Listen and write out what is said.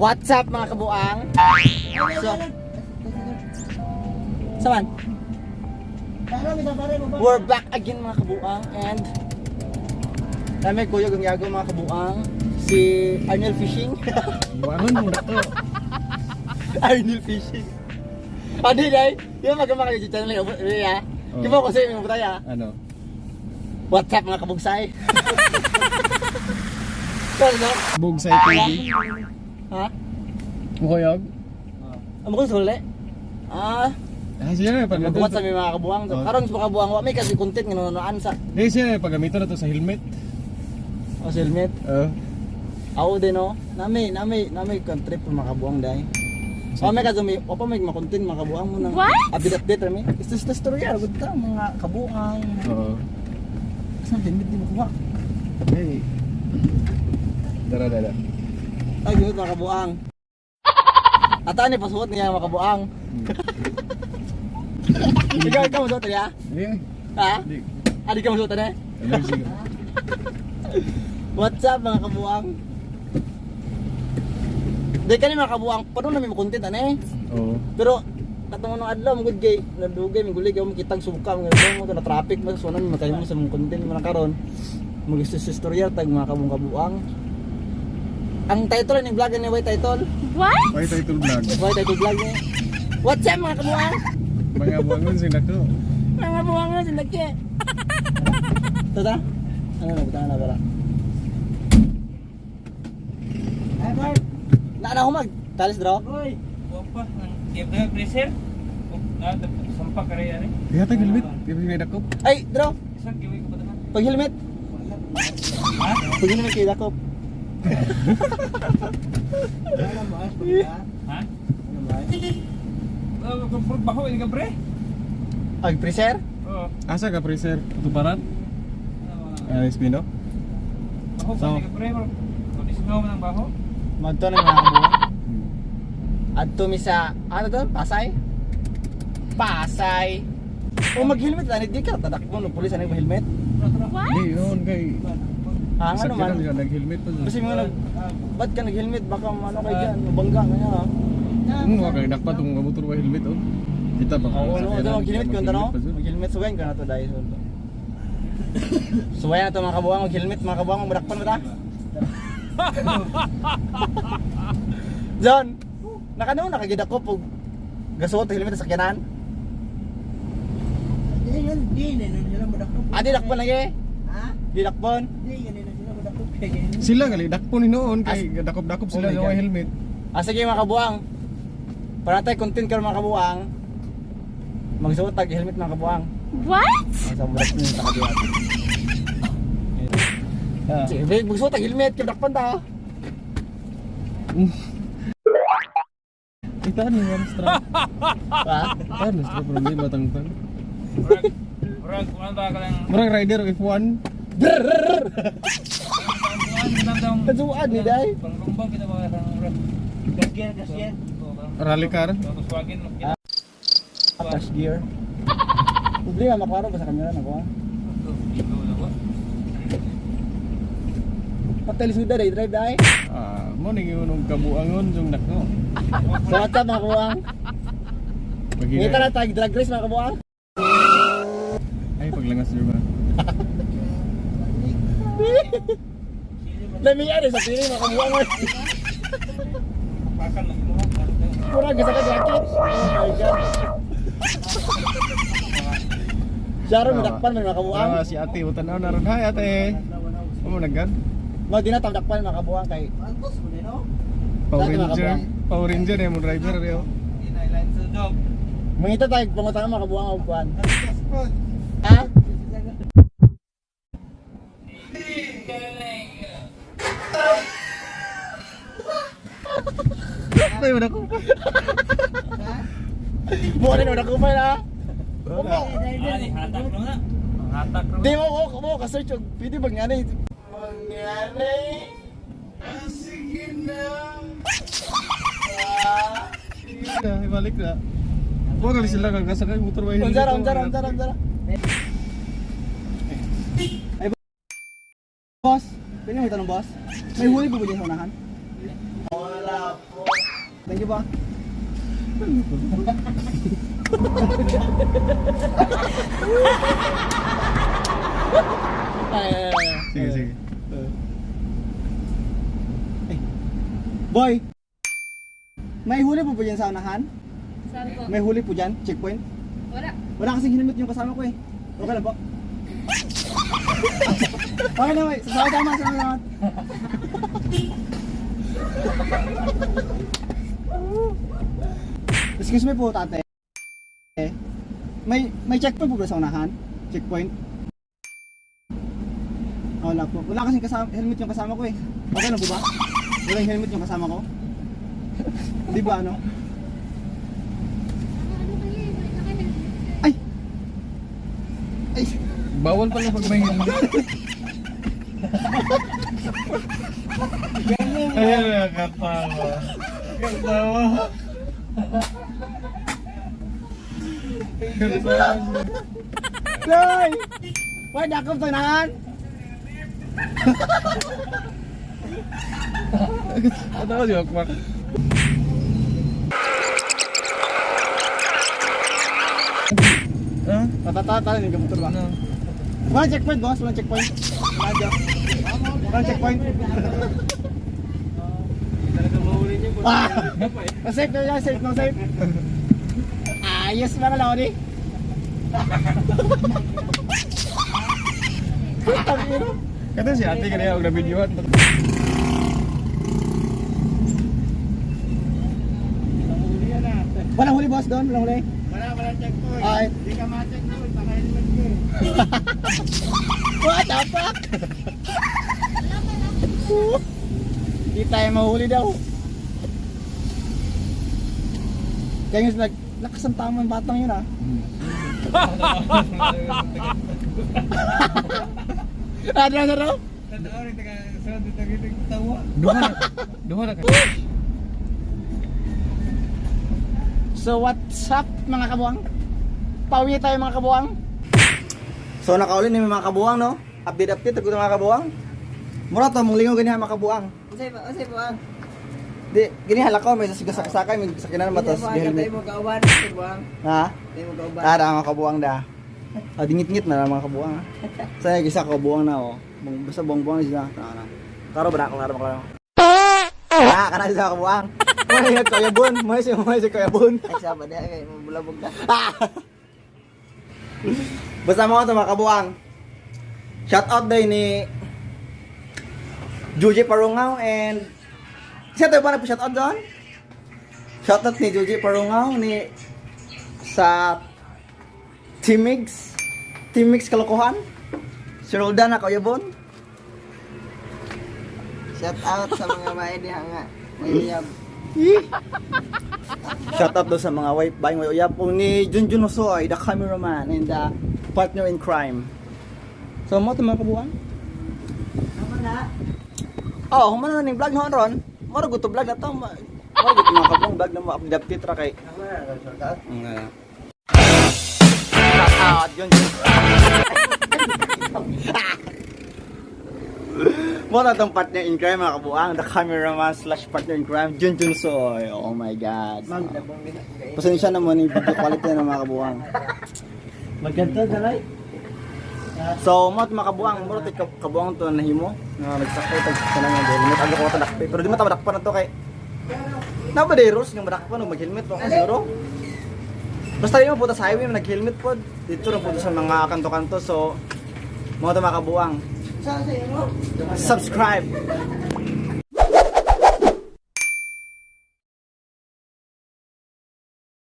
What's up, mga kabuang? So, saman? We're back again, mga kabuang, and kami kuya ang yago, mga kabuang, si Arnel Fishing. Buangon mo na to. Arnel Fishing. Ano yun ay? Yung magama kayo channel niya, ya. Oh. Di ba kasi may mabutay ah? Ano? What's up, mga kabugsay? Pero no? Bugsay TV. Ha? Mukuyog? Amo ko suli. Ah, Ah, siya na pag magbuhat sa may mga kabuang. Oh. Karon sa mga kabuang wa may kasi content nga nanonood sa Di siya na paggamito na to sa helmet. o sa helmet. Oh. Ako din no. Nami nami nami kan trip mga kabuang dai. O may kasi may opo may mga content mga kabuang mo nang What? Update update rami. Ito ito story ya gud ta mga kabuang. Oo. Sa helmet di mo kuha. Hey. Dara dara. Ay gud mga kabuang. Ata ni pasuot niya mga kabuang. Ikaw ikaw masuot niya? Di. Ha? Di. Adi ka masuot na? Allergy ka. What's up, mga kabuang? Di ka ni mga kabuang, paano namin mo-content ano eh? Oo. Pero katong nung adlaw mo good gay, nadugay mi gulig mo kitang suka mga mo na traffic mas so namin makayo mo sa mong content mo na karon. Mag istorya tag mga kabung kabuang. Ang title ni vlog ni way title. What? Why title vlog? Way title vlog ni. What's up, mga kabuang? Mga buangon sing nako. Mga buang na sinagke. Tata? Ano na butang na bara? Ay, Mark! Na na humag. Talis draw. Hoy! Wa pa nang kaya freezer. Na sampa ka rin eh. Di hatag helmet. Di ba may dakop? Ay, draw. Isang kiwi ko pa naman. Pag helmet. Ha? Pag helmet kay Dakop. Ano mo, as pagka? Ha? Ano ba? Oh, kung baho ini ka pre. Ay, freezer. Oo. Asa ka freezer? Tuparan? Ah, Espino? Baho pa ni ka pre. Kung isgaw man ang baho. Magto na mga kabuang. Adto mi sa ano to? Pasay? Pasay. O mag-helmet lang di ka tatakbo no pulis ano helmet? What? Di yun kay. Ah, ano man. Sakyan nag-helmet pa. Kasi mga nag ba't ka nag-helmet baka ano kay diyan, mabangga kanya ha. Wa kay dakpat tong motor wa helmet oh. Kita pa. Oo, no, ito mag-helmet ko no. Mag-helmet suwayan ka na to dahil. Suwayan na to mga kabuang, mag-helmet mga kabuang, magdakpan mo ta. John, nakano nakagid ako pag gasuot ang helmet sa sakyanan. Di, yan, di, na sila madakop. Ah, di dakpon lagi. Ha? Di dakpon. Di, yan na sila madakop. Sila gali dakpo ni noon kay dakop-dakop Oh sila my sa God. way helmet. Ah, sige mga kabuang. Para tayo content karon mga kabuang. Magsuot tag helmet mga kabuang. What? Sa budak ni sa kabuang. Sige, babe, magsuot tag helmet kay dakpan ta. Itaan ni ang strap. Ha? Itaan ni strap pero di batang-tang. Murag murag kuan ba ka lang. Murag rider F1. Kuan Kasuan ni day. Pangrumbang kita ba kang murag. Gasgear, gasgear. Rally car. Tapos wagin mo kita. Flash gear. Problema maklaro ba sa kamera na ko? Ikaw na ba? Patay suda day drive day. Ah, mo ni yung kabuangon yung nako. So what's up, mga kabuang? Pag Ngita na tag drag race mga kabuang. Ay paglangas di ba? Lami ari sa pili mga kabuang. Pakan mo mo. Mura gisa ka jacket. Oh my God. Sharon, madakpan man mga kabuang. Ah, si ate utanaw na ron. Hi ate. Amo naggan? Mga di na tamdakpan mga kabuang kay Antos mo din, no? Power Dati mga Ranger. kabuang. Power Ranger eh, mo driver eh. Oh. Line sa dog. Mangita tayo pangutana mga kabuang og kuan. Antos po. Ha? Ay, wala ko. Mo rin wala ko pa na. Ah, ni hatak no na. Hatak ro. Di mo ko mo ka search og pwede ba nga ni? Mangyari. Sige na. Na, ibalik na. Huwag kali sila kagasakay motor way helmet. Unsa ra unsa ra unsa ra unsa ra. Ay boss, pwede mo itanong boss? May huli ba ba dyan sa unahan? Wala po. Thank you ba? Ay, ay, ay, ay. Sige, sige. Boy! May huli po ba dyan sa unahan? Saan po? May huli po dyan? Checkpoint? Wala. Wala kasing helmet yung kasama ko eh. Okay lang po. Okay lang, wait. Salamat, salamat, salamat. Excuse me po, tate. May checkpoint po ba sa unahan? Checkpoint? Ah, wala po. Wala kasing kasama, helmet yung kasama ko eh. Okay lang po ba? Walang helmet yung kasama ko? Di ba ano? Ano kayo eh? Naka-helmet. Ay! Ay! Bawal pala pag may helmet. Ayan na, katawa. Katawa. Katawa. Loy! Why dakop to nahan? Katawa si Wakmak. Ha? Tata, yung motor ba? Ano? Walang checkpoint, boss. Walang checkpoint. Wala dyan. Walang checkpoint. Talaga mahuli niya. Ah! Safe na yan, safe na safe. Ayos mga lodi. Putang ina. Kata si ate kanina og na-videohan. Walang huli, boss, doon. Walang huli. Wala, wala checkpoint. Ay. Hindi ka ma-checkpoint, baka helmet ka eh. What the fuck? Di tayo mahuli daw. Kaya nga sila, lakas ang tama ng batang yun ah. Ano, ano, ano? Tatawa rin, taga sa taga tawa. Duha na. Duha na ka. So what's up mga kabuang? Pauwi tayo mga kabuang. So nakauli ni mga kabuang no? Update update ako mga kabuang. Mura to mong lingon ganiha mga kabuang. Unsay ba, unsay ba? Di gini halakaw may sasakay may sakinan ba tos Tayo helmet. mo gauban, unsay buang. Ha? Tayo mo gauban. Tara mga kabuang da. Ah, dingit-ngit na lang mga kabuang. Ha? Sa isa kabuang na oh. Basta buang-buang sila. Tara na. Karo ba na klaro klaro. Ah, kana sa kabuang. May kayabon, may si kayabon. Ay sama na kay mabulabog ka. Basta mo ito mga kabuang. Shout out day ni Juji Parungaw and siya tayo ba nagpa-shout out doon? Shout out ni Juji Parungaw ni sa Timigs Timigs Kalokohan, si Roldan na Kayabon. Shout out sa mga maay diha nga. May uyab. Shout out doon sa mga wife buying way uyab o ni Junjun Osoy, the cameraman and the partner in crime. So mo ito mga kabuang. Tama na. Oh, humano na ning vlog noon ron. Moro gusto vlog na to. Moro gusto mga kabuang vlog na mo update ra kay. Tama na, shout out. Shout out Junjun. Mo na tong partner in crime mga kabuang, the cameraman slash partner in crime, Junjun Soy. Oh my God. Maglabong din. Pasensya naman yung video quality ng mga kabuang. Maganda dalay. So, mo at makabuang, mo rin kabuang to nahimo. Nga nagsakay tag sa nang helmet. Aga ko madakpe, pero di mo ta madakpan na to kay. Na ba day rules nga madakpan og mag-helmet pa siguro. Basta di mo punta sa highway nag-helmet pod. Dito ra punta sa mga kanto-kanto so mo to makabuang. Sa sa imo? Subscribe.